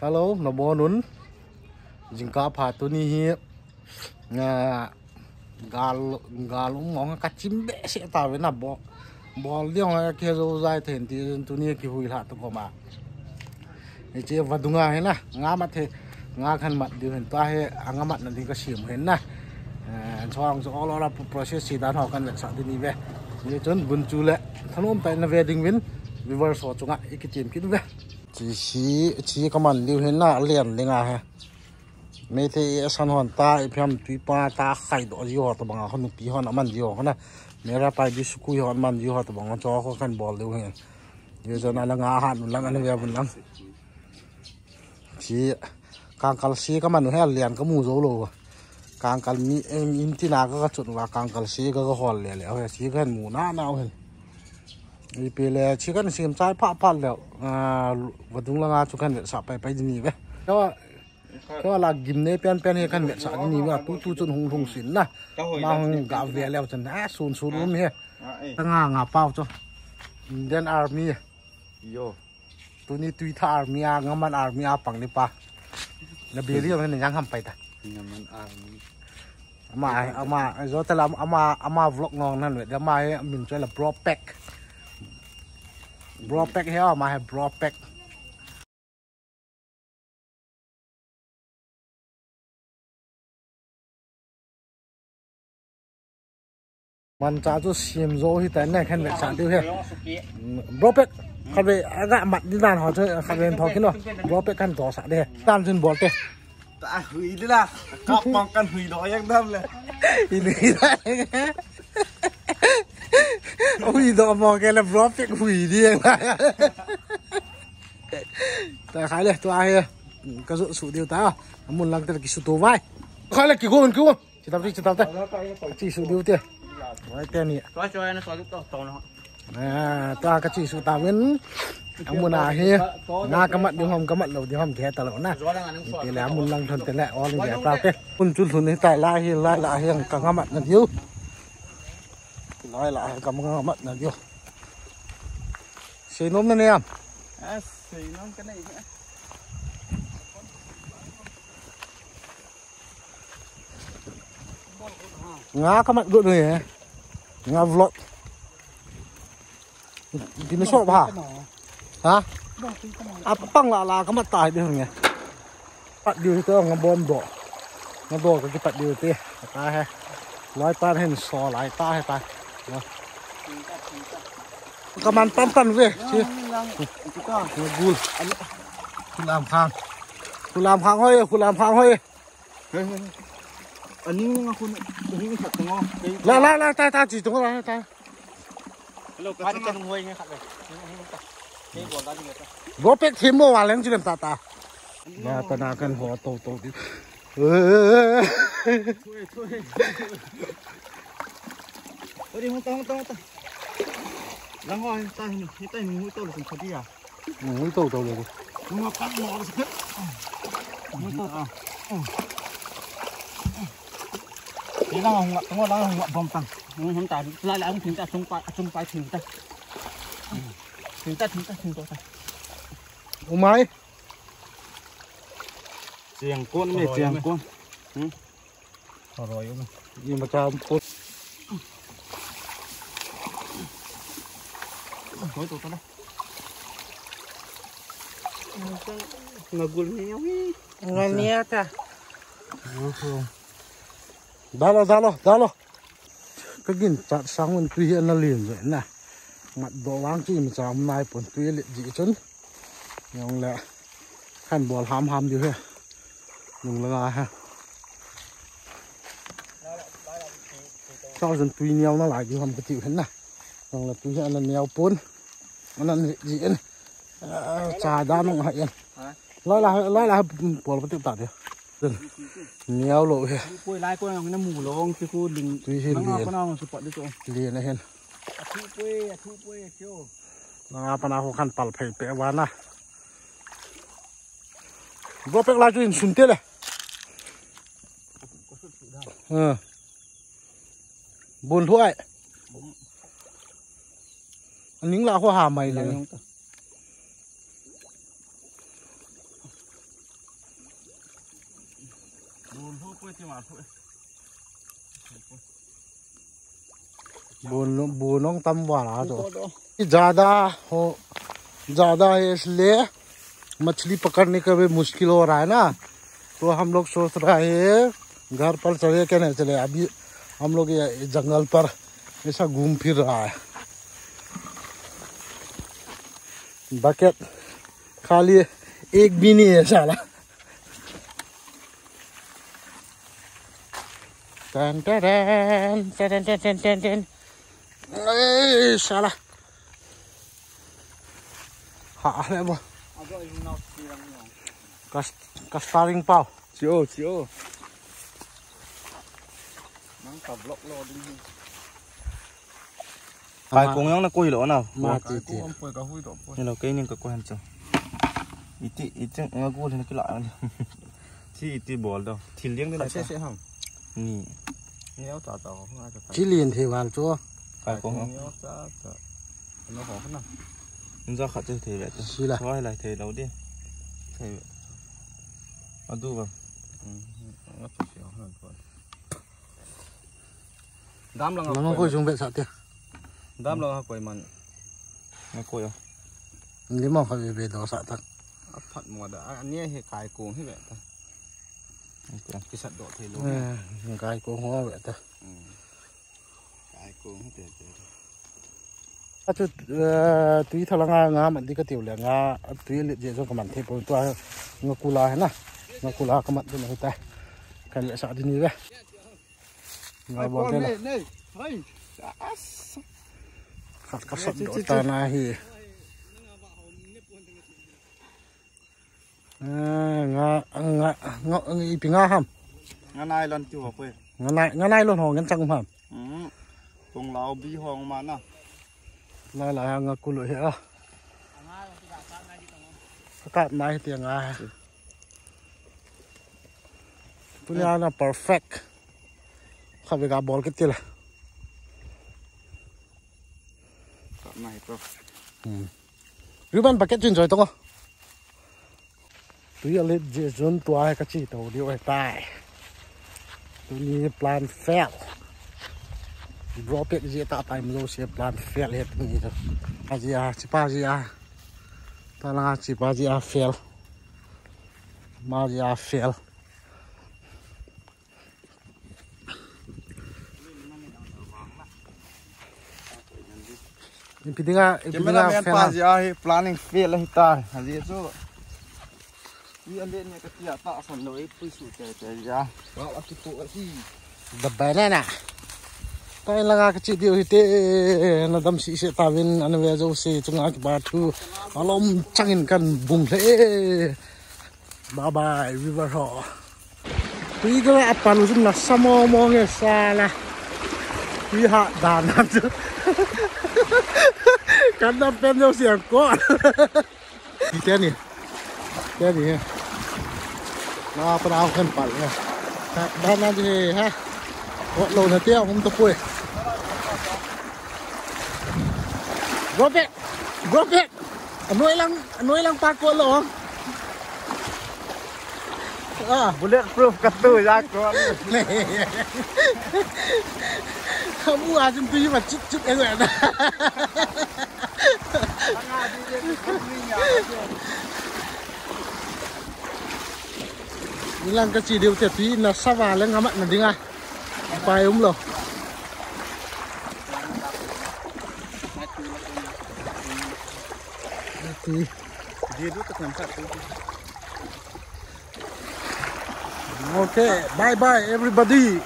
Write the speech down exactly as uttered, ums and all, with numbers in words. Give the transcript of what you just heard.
Hello, nabonun. Jingkah pha tuni hi, ah, gal, gal um mong ka chim behseh tave na bo. Bol diu nga ke zo zai then ti tuni kihui lha to koma. Hiche vadunga hi na, nga mat he, nga khan mat diu hen ta he, anga matna ding ka siam hen na. Eh, chong chu all over process si dan ho kan sa ding ni ve. Ni chun gun chu le, thanom tai na ve ding vin, viewers ho chunga i kitim kit ve. Chi si, chi ka man liu hin na lian ding a he. Meitei a san hon ta, i phiam tui pa ta khai do ji ho to bang a, hon pi hon a man ji ho na. Mera pai bi sukui hon man ji ho to bang a, cho ko kan bol liu hin. Ye zo na la nga ha nu lang an ve bun lang. Chi kangkal si ka man u he lian ka mu zo lo. Kangkal mi, em, in ti na ka ka chun wa kangkal si ka ka hol le le. He si kan mu na na u hin. Ipi le, chi kan sim chai pha pha le, ah, vadung langa chu kan vetsah pai pai ding ni ve. Keo, keo la gimnei pen pen hi kan vetsah ding ni ve, tu tu chun hung hung sin na. Ma hung ga ve le chun, ah, sun sun um he. Tanga nga pau chu. Indian Army. Yo. Tuni Tuitha Army a, Ngaman Army a pang ni pa. Na beri ang ni yang ham pai ta. Ngaman Army. Ama, ama, zo tala ama, ama vlog nong nan ve. Ama he min chu la Bro Pack. Bro Pack he ama he Bro Pack. Mancha chu sim zo hi ta na khan vetsah diu he. Bro Pack, khat ve, aga mat di dan ho chu, khat ve tho kino. Bro Pack kan to sa de. Dan chun bol te. Ta hui di la. Ka pang kan hui do yang dam le. Ini da. Hui do mo ke le Bro Pack hui di yang. Ta khai le, tua he. Ka zo su diu ta. Amun lang te ki su to vai. Khai le ki gon ki gon. Chitap te, chitap te. Chi su diu te. Vai te ni. Choi choi na so to to na. Ah, ta ka chi su ta win. Amun a hi. Na ka mat diu ham, ka mat lo diu ham ke ta lo na. Te le amun lang thon te le ol ni ta te. Kun chu lhun ni ta la hi, la la hi ka nga mat na diu. La la hi ka nga mat na diu. Sei nom na ne am. Ah, sei nom ka nei. Nga ka mat got ni he. Nga vlog. Din so ba. Ha? A pang la la ka mat ta de nge. Pat diu to nga bom do. Nga do ka ki pat diu te. Ta he. Lai pan hen so lai ta he ta. Ka man tan tan ve. Chi. Nga gul. Khulam khang. Khulam khang hoi, khulam khang hoi. Ani nga khun, khun khat tong o. La la la ta ta chi tong la ta. Hello, ka chang nung hoi nge khat le. Ni bol da ni ta. Bro Pack thim mo wa leng chi lem ta ta. La ta na kan ho to to di. Thoi thoi. Oi, hung ta hung ta hung ta. Lang ho ta ni, ni ta ni hung to lo kun pha di ya. Ui, to, to, to. Nunga pat mo. Ui, to, to. Ni lang hung, tong lang hung bom tang. Hung, hung ta, la, la, hung thing ta, chung pa, chung pa thing ta. Thing ta, thing ta, thing ta. Umai. Chiang kon me, chiang kon. Hmm. Aroi um. Imacha um put. Aroi to tala. Ngagul ni yawi. Ngania ta. Dalo, dalo, dalo. Ka ginchat sang un tui hi ana lin ve na. Mat do vang chu imacha um nai pon tui le ji chun. Jong le khan bol ham ham diu he. Nung langa he. Chao jun tui niau na lai diu ham ka tiu hen na. Jong le tui he ana niau pon. Ana ni ji en. Ah, cha da nung ha en. Lai la, lai la, pol pa tiu ta diu. Niau lo he. Poi lai ko na mu lo ong ti ku ling. Tui he lien. Ko na su pa diu ko. Lien a hen. A thu poi, a thu poi a chu. Langa pana ho khan pal phei pe vana. Go pek la chu in sun te le. Ha. Bun thuai. Aning la ho ha mai le. Lang ta. Bun, bun hung tam vala to. ज्यादा हो, ज्यादा है, इसलिए मछली पकड़ने का भी मुश्किल हो रहा है ना। तो हम लोग सोच रहा है घर पर चले क्या नहीं चले। अभी हम लोग ये जंगल पर ऐसा घूम फिर रहा है। बकेट खाली एक भी नहीं है साला। Ten, ten, ten, ten, ten, ten, ten, ten. ए, साला। Ha, le bo. Kas, kas taring pau. Chio, chio. Nang ka vlog lo ding. Kai kong jong na koi lo na. Ma ti ti. Kong poi ka hui lo poi. Ni lo kei ning ka koi han chu. Iti, iti nga gu le na kila. Thi iti bol do. Thil liang de na se se ham. Ni. Ni au ta ta ho nga ta. Thi lien the val chu. Kai kong. Ni au ta ta. No ho na. Inja khat che thei ve. Sila. Hoi lai thei lo de. Thei ve. Adu ba. Nga chu se ho na ko. Dam lang. Nang koi jong ve sa te. Dam lang ha koi man. Nang koi. Ni mo kha ve ve do sa ta. Aphat mo da. Ani he kai kong hi ve ta. Kisat do thei lo. Kai kong ho ve ta. Kai kong hi te te. Achu, eh, tui thalanga nga mat di ka tiu le nga tui le je jong ka man thei pon tua nga kula he na. Nga kula ka mat di na hi ta. Kan le sa di ni ve. Nga bol de la. Khat ka sot do ta na hi. Nga, nga, nga, ipi nga ham. Nga nai lon ti ho koi. Nga nai, nga nai lon ho ngen chang ham. Tung lau bi ho ma na. Lai lai nga kulu he a. Ka nai ti nga. Tunia na perfect. Kha ve ga bol kit ti la. Ka nai to. Ribbon bucket chin joi to ngo. Tui alet je jun tua he ka chi to diu he tai. Tuni plan fail. Bro pek je ta tai mo se plan fail he tuni to. Aji a, chi pa ji a. Ta la chi pa ji a fail. Ma ji a fail. Ipi dinga, ipi dinga cameraman pa ji a hi planning fail ahi ta. Aji chu. Wi ale ne ka tia ta san lo e pui su te te ja. Wow, aki po ahi. The banana. Pai langa ka chi diu hi te na dam si se ta vin an ve jo se chunga ki ba thu. Alom changin kan bung le. Bye bye, river ho. Tui ka a palu jum na samo mo nge sala. Tui ha dan na chu. Kan na pen jo siang ko. Ni te ni. Te ni. Na pa na kan pal ya. Dan na ji ha. Ko lo na te hum to poi. Go back. Go back. Anoi lang, anoi lang pa ko lo. Ah, bulletproof ka tu ya ko. Kamu ajin tu ma chit chit e na. Ilang ka chi diu te tui na sava le nga mat na dinga. Pai um lo. Ti. Okay, bye bye everybody.